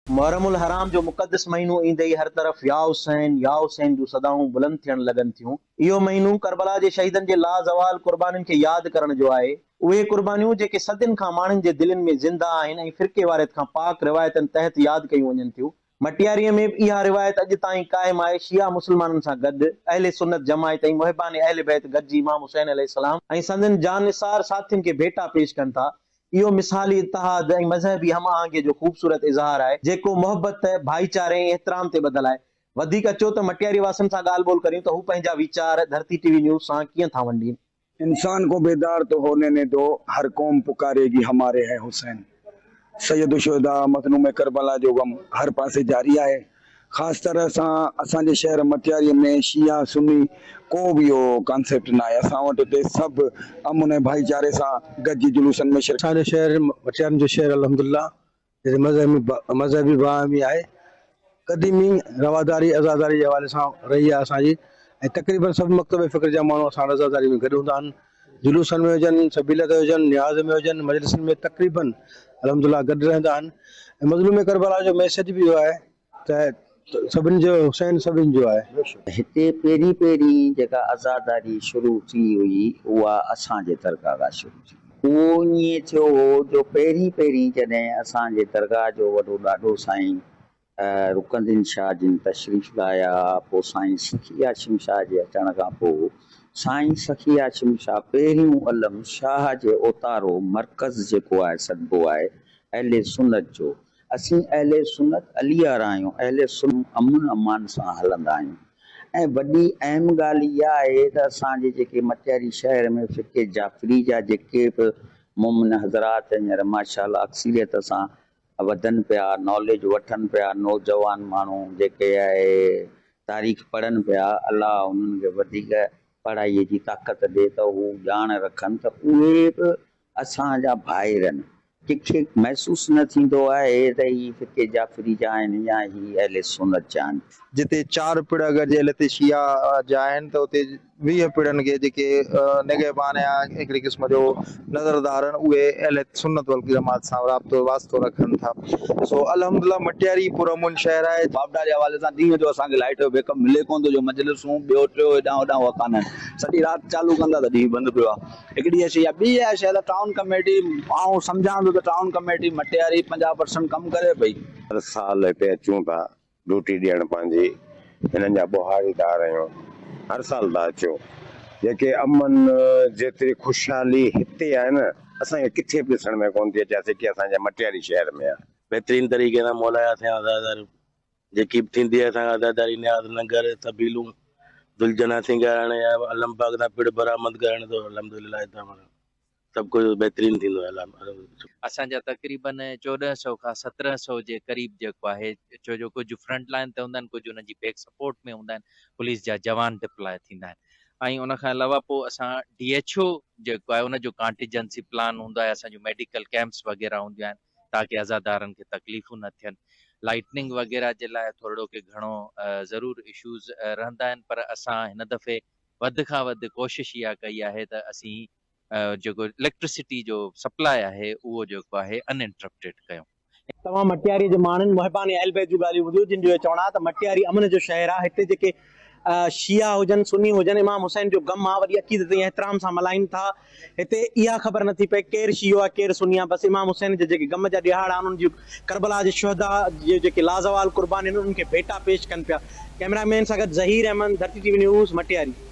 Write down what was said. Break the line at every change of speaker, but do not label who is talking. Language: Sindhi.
محرم الحرام جو مقدس مهينو ايندي ئي هر طرف يا حسين يا حسين جون صدائون بلند ٿيڻ لڳن ٿيون. اهو مهينو ڪربلا جي شهيدن جي لازوال قربانين کي ياد ڪرڻ جو آهي. اهي قربانيون جيڪي صدين کان ماڻهن جي دلين ۾ زنده آهن ۽ فرقيواريت کان پاڪ روايتن تحت ياد ڪيون وڃن ٿيون. مٽياريء ۾ به اها روايت اڄ تائين قائم آهي. شيعا مسلمانن سان گڏ اهل سنت جماعت ۽ محبان اهل بيت گڏجي امام حسين عليه السلام ۽ سندن جانثار ساٿين کي ڀيٽا پيش ڪن ٿا. اهو مثالي اتحاد ۽ مذهبي هم آهنگيء جو خوبصورت اظهار آهي، جيڪو محبت، ڀائيچاري ۽ احترام تي ٻڌل آهي. وڌيڪ اچو ته مٽياري واسين سان ڳالهه ٻولهه ڪريون ته هو پنهنجا ويچار ڌرتي ٽي وي نيوز سان ڪيئن ٿا ونڊين.
انسان کو بيدار تو هوني ني دو هر قوم پڪاري گي هماري هي حسين سيد الشهداء مظلوم ڪربلا جو غم هر پاسي جاري آهي خاص طرح سان اسان جي شهر مٽياري ۾ شيعا سني ڪو به اهو ڪانسيپٽ ناهي اسان وٽ هتي سڀ امن ۽ ڀائيچاري سان گڏجي جلوسن ۾ شرڪت
اسان جو شهر مٽيارين جو شهر الحمدلله جتي مذهبي مذهبي باهمي آهي قديمي رواداري عزاداري جي حوالي سان رهي آهي اسان جي ۽ تقريبن سڀ مڪتب فڪر جا ماڻهو اسان وٽ عزاداري ۾ گڏ هوندا آهن جلوسن ۾ هجن سبيل تي هجن نياز ۾ هجن مجلسن ۾ تقريبن الحمدلله گڏ رهندا آهن ۽ مظلوم ڪربلا جو ميسيج به اهو آهي ته سڀني جو حسين سڀني جو آهي.
هتي پهرين پهرين جيڪا عزاداري شروع ٿي هئي اها اسان جي درگاهه کان شروع ٿي. اهو ائين ٿيو هو جو پهرين پهرين جڏهن اسان جي درگاهه جو وڏو ڏاڏو سائين رڪن الدين شاهه جن تشريف لايا پوء سائين سخي هاشم شاهه جي اچڻ کان پوء سائين سخي هاشم شاهه پهريون علم شاهه جي اوتارو مرڪز جيڪو آهي سڏبو آهي اهل سنت جو اسين اهل سنت علي وارا آهيون، اهل سنت امن امان سان هلندا آهيون ۽ وڏي اهم ڳالهه اها آهي ته اسان جي جيڪي مٽياري شهر ۾ فقه جعفري جا جيڪي به مومن حضرات هينئر ماشاء الله اڪثريت سان وڌن پيا، ناليج وٺن پيا، نوجوان ماڻهو جيڪي آهي تاريخ پڙهن پيا، الله انهن کي وڌيڪ پڙهائي جي طاقت ڏي ته هو ڄاڻ رکن ته اهي به اسان جا ڀائر آهن. ڪنهن کي محسوس نه ٿيندو آهي ته هي فرقي جعفري جا آهن يا هي اهل سنت جا آهن.
جتي چار پڙ اگر جي اهل شيعه جا آهن ته اتي 20 پڙن کي جيڪي نگهبان يا هڪڙي قسم جو نظردار آهن اهي اهل سنت والجماعت سان رابطو واسطو رکن ٿا سو الحمدلله مٽياري پرامن شهر آهي.
واپڊا جي حوالي سان ڏينهن جو اسان کي لائيٽ جو بيڪ اپ ملي ڪونه ٿو جو مجلسون ٻيو ٽيو هيڏانهن هوڏانهن اها ڪانه آهن سڄي رات چالو ڪندا ته ڏينهن بند پيو آهي. هڪڙي اها شيء آهي ٻي اها شيء ته ٽائون ڪميٽي آئون سمجهان ٿو ته ٽائون ڪميٽي مٽياري 50 پرسنٽ ڪم ڪري پئي.
هر سال هتي اچون ٿا ڊيوٽي ڏيڻ پنهنجي هنن جا ٻهاريدار آهيون هر سال ٿا اچون جيڪي امن جيتري خوشحالي هتي آهي نه اسان کي ڪٿي به ڏسڻ ۾ ڪونه ٿي اچي اها جيڪي اسان جي مٽياري شهر ۾ آهي.
بهترين طريقي سان مولايا ٿيا عزاداري جيڪي به ٿيندي آهي اسان کان عزاداري نياز لنگر سبيلون ذوالجناح سينگارڻ يا علم پاڪ تان پڙ برآمد ڪرڻ ته الحمدلله هتان معنيٰ سڀ ڪجهه بهترين ٿيندو آهي الحمدلله.
اسان جا تقريبن 14 سئو کان 17 سئو جي قريب جيڪو آهي ڇو جو ڪجهه فرنٽ لائن تي هوندا آهن ڪجهه انهن جي بيڪ سپورٽ ۾ هوندا آهن پوليس جا جوان ڊپلاء ٿيندا آهن ۽ ان کان علاوه پوء اسان ڊي ايڇ او جيڪو آهي ان جو ڪانٽيجنسي پلان هوندو آهي اسان جون ميڊيڪل ڪيمپس وغيره هونديون آهن تاڪه عزادارن کي تڪليفون نه ٿين. لائٽننگ وغيره جي لاء ٿورڙو ڪي گهڻو ضرور اشوز رهندا آهن پر اسان هن دفعي وڌ کان وڌ ڪوشش اها ڪئي آهي ته اسين جيڪو اليڪٽرسٽي جو سپلاء آهي اهو جيڪو آهي ان انٽرپٽيڊ ڪيون.
توهان مٽياري جي ماڻهن محبان اهل بيت جون ڳالهيون ٻڌيون جن جو اهو چوڻ آهي ته مٽياري امن جو شهر آهي هتي جيڪي شيعا هجن سني هجن امام حسين جو غم آهي وڏي عقيدت ۽ احترام سان ملهائين ٿا هتي اها خبر نٿي پئي ڪير شيعو آهي ڪير سني آهي بس امام حسين جي جيڪي غم جا ڏهاڙا آهن انهن جي ڪربلا جي شهداء جي جيڪي لازوال قربانيون آهن انهن کي ڀيٽا پيش ڪن پيا ڪئميرا مين سان گڏ Zaheer Ahmed Dharti T V news Matiari.